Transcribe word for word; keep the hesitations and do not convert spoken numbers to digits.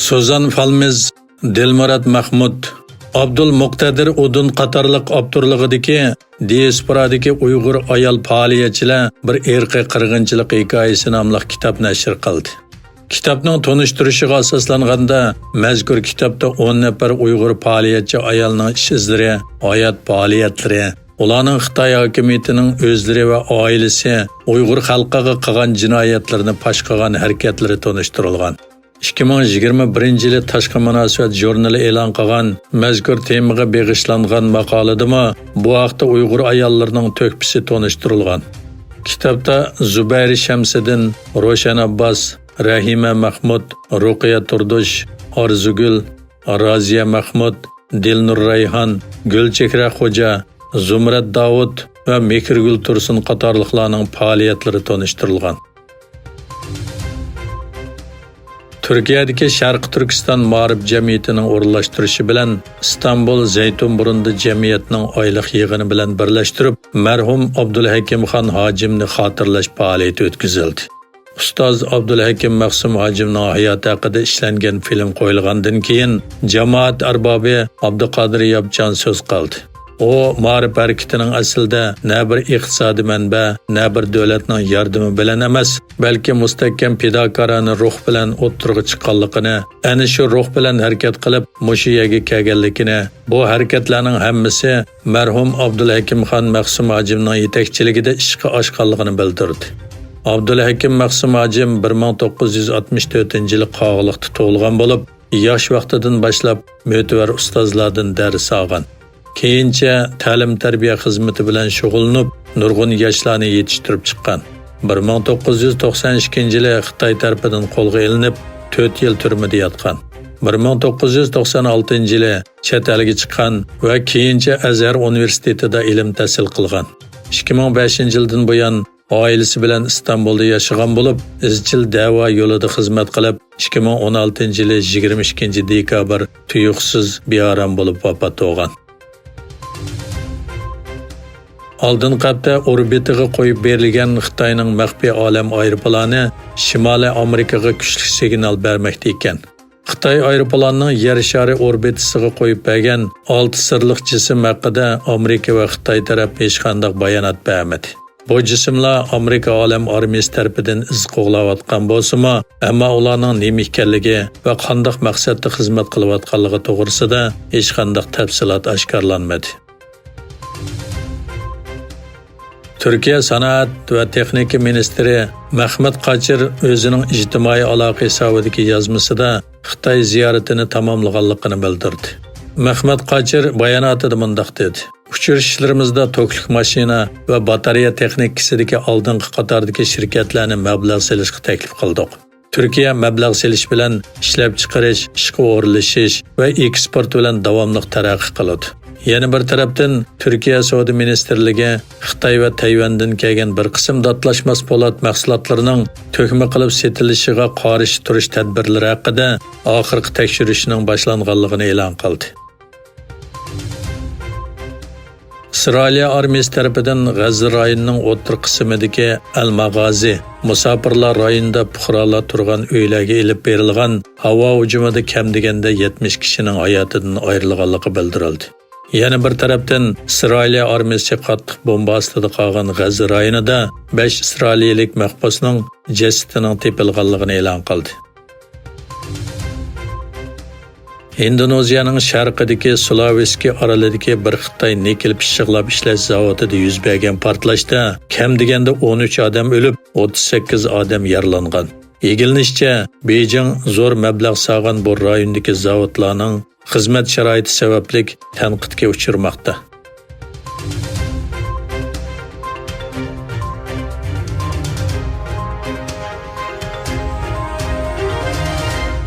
سۇزان فالمېز، دىلمۇرات مەخمۇت، ئابدۇل مۇقتەدىر ئۇدۇن قاتارلىق ئاپتورلۇقىدىكى دىياسپورادىكى ئۇيغۇر ئايال پائالىيەتچىلەر بىر ئىرقىي قىرغىنچىلىق ھېكايىسى ناملىق كىتاب نەشر قىلدى. كىتابنىڭ تونۇشتۇرۇشىغا ئاساسلانغاندا، مەزكۇر كىتابتا ئون نەپەر ئۇيغۇر پائالىيەتچى ئايالنىڭ ئىش ئىزلىرى، ھايات پائالىيەتلىرى، ئۇلارنىڭ خىتاي ھاكىمىيىتىنىڭ ئۆزلىرى ۋە ئائىلىسى ئۇيغۇر خەلقىگە قىلغان جىنايەتلىرىنى پاش قىلغان ھەرىكەتلىرى تونۇشتۇرۇلغان. ئىككى مىڭ يىگىرمە بىرىنچى يىلى تاشقى مۇناسىۋەت ژۇرنىلى ئېلان قىلغان مەزكۇر تېمىغا بېغىشلانغان ماقالىدىمۇ بۇ ھەقتە ئۇيغۇر ئاياللىرىنىڭ تۆھپىسى تونۇشتۇرۇلغان. كىتابتا زۇبەيرى شەمسىدىن، روشەن ئابباس، رەھىمە مەخمۇت، رۇقىيە تۇردۇش، ئارزۇگۈل، رازىيە مەخمۇت، دىلنۇر رەيھان، گۈلچېھرە خوجا، زۇمرەت داۋۇت ۋە مېھرىگۈل تۇرسۇن قاتارلىقلارنىڭ پائالىيەتلىرى تونۇشتۇرۇلغان. تۈركىيەدىكى شەرقىي تۈركىستان مائارىپ جەمئىيىتىنىڭ ئورۇنلاشتۇرۇشى بىلەن ئىستانبۇل زەيتۇنبۇرۇندا جەمئىيەتنىڭ ئايلىق يىغىنى بىلەن بىرلەشتۈرۈپ، مەرھۇم ئابدۇلھەكىم خان ھاجىمنى خاتىرىلەش پائالىيىتى ئۆتكۈزۈلدى. ئۇستاز ئابدۇلھەكىم مەخسۇم ھاجىمنىڭ ھاياتى ھەققىدە ئىشلەنگەن فىلىم قويۇلغاندىن كېيىن، جامائەت ئەربابى ئابدۇقادىر ياپچان سۆز قىلدى. ئۇ مائارىپ ھەرىكىتىنىڭ ئەسلىدە نە بىر ئىقتىسادىي مەنبە، نە بىر دۆلەتنىڭ ياردىمى بىلەن ئەمەس، بەلكى مۇستەھكەم پىداكارانە روھ بىلەن ئوتتۇرىغا چىققانلىقىنى، ئەنە شۇ روھ بىلەن ھەرىكەت قىلىپ، مۇشۇ يەرگە كەلگەنلىكىنى، بۇ ھەرىكەتلەرنىڭ ھەممىسى مەرھۇم ئابدۇلھەكىم خان مەخسۇم ھاجىمنىڭ يېتەكچىلىكىدە ئىشقا ئاشقانلىقىنى بىلدۈردى. ئابدۇلھەكىم مەخسۇم ھاجىم بىر مىڭ توققۇز يۈز ئاتمىش تۆتىنچى يىلى قاغىلىقتا تۇغۇلغان بولۇپ، ياش ۋاقتىدىن باشلاپ مۆتىۋەر ئۇستازلاردىن دەرس ئالغان. كېيىنچە تەلىم-تەربىيە خىزمىتى بىلەن شۇغۇللىنىپ، نۇرغۇن ياشلارنى يېتىشتۈرۈپ چىققان. بىر مىڭ توققۇز يۈز توقسان ئىككىنچى يىلى خىتاي تەرىپىدىن قولغا ئېلىنىپ، تۆت يىل تۈرمىدە ياتقان. بىر مىڭ توققۇز يۈز توقسان ئالتىنچى يىلى چەت ئەلگە چىققان ۋە كېيىنچە ئەزھەر ئۇنىۋېرسىتېتىدا ئىلىم تەھسىل قىلغان. ئىككى مىڭ بەشىنچى يىلدىن بۇيان ئائىلىسى بىلەن ئىستانبۇلدا ياشىغان بولۇپ، ئىزچىل دەۋا يولىدا خىزمەت قىلىپ، ئىككى مىڭ ئون ئالتىنچى يىلى يىگىرمە ئىككىنچى دېكابىر تۇيۇقسىز بىئارام بولۇپ ۋاپات بولغان. ئالدىنقى ھەپتە ئوربىتىغا قويۇپ بېرىلگەن خىتاينىڭ مەخپىي ئالەم ئايروپىلانى شىمالىي ئامېرىكىغا كۈچلۈك سىگنال بەرمەكتە ئىكەن. خىتاي ئايروپىلاننىڭ يەر شارى ئوربىتىسىغا قويۇپ بەرگەن ئالتە سىرلىق جىسىم ھەققىدە ئامېرىكا ۋە خىتاي تەرەپ ھېچقانداق بايانات بەرمىدى. بۇ جىسىملار ئامېرىكا ئالەم ئارمىيىسى تەرىپىدىن ئىز قوغلاۋاتقان بولسىمۇ، ئەمما ئۇلارنىڭ نېمە ئىكەنلىكى ۋە قانداق مەقسەتتە خىزمەت قىلىۋاتقانلىقى توغرىسىدا ھېچقانداق تەپسىلات ئاشكارىلانمىدى. تۈركىيە سانائەت ۋە تېخنىكا مىنىستىرى مەخمەت قاچىر ئۆزىنىڭ ئىجتىمائىي ئالاقە ھېسابىدىكى يازمىسىدا خىتاي زىيارىتىنى تاماملىغانلىقىنى بىلدۈردى. مەخمەت قاچىر باياناتىدا مۇنداق دېدى: «ئۇچرىشىشلىرىمىزدا توكلۇق ماشىنا ۋە باتارېيە تېخنىكىسىدىكى ئالدىنقى قاتاردىكى شىركەتلەرنى مەبلەغ سېلىشقا تەكلىپ قىلدۇق. تۈركىيە مەبلەغ سېلىش بىلەن ئىشلەپچىقىرىش، ئىشقا ئورۇنلىشىش ۋە ئېكسپورت بىلەن داۋاملىق تەرەققىي قىلىدۇ.» يەنە بىر تەرەپتىن، تۈركىيە سودا مىنىستىرلىكى خىتاي ۋە تەيۋەندىن كەلگەن بىر قىسىم داتلاشماس پولات مەھسۇلاتلىرىنىڭ تۆكمە قىلىپ سېتىلىشىغا قارشى تۇرۇش تەدبىرلىرى ھەققىدە ئاخىرقى تەكشۈرۈشنىڭ باشلانغانلىقىنى ئېلان قىلدى. ئىسرائىلىيە ئارمىيىسى تەرىپىدىن غەززە رايونىنىڭ ئوتتۇرا قىسمىدىكى ئەل ماغازى مۇساپىرلار رايونىدا پۇقرالار تۇرغان ئۆيلەرگە ئېلىپ بېرىلغان ھاۋا ھۇجۇمىدا كەم دېگەندە يەتمىش كىشىنىڭ ھاياتىدىن ئايرىلغانلىقى بىلدۈرۈلدى. يەنە بىر تەرەپتىن، ئىسرائىلىيە ئارمىيىسى قاتتىق بومبا ئاستىدا قالغان غەززە رايونىدا بەش ئىسرائىلىيىلىك مەھبۇسنىڭ جەسىتىنىڭ تېپىلغانلىقىنى ئېلان قىلدى. ھىندونېزىيەنىڭ شەرقىدىكى سۇلاۋېسكى ئارىلىدىكى بىر خىتاي نىكېل پىششىقلاپ ئىشلەش زاۋۇتىدا يۈز بەرگەن پارتلاشتا كەم دېگەندە ئون ئۈچ ئادەم ئۆلۈپ، ئوتتۇز سەككىز ئادەم يارىلانغان. ئىگىلىنىشىچە، بېيجىڭ زور مەبلەغ سالغان بۇ رايوندىكى زاۋۇتلارنىڭ خىزمەت شارائىتى سەۋەبلىك تەنقىدكە ئۇچرىماقتا.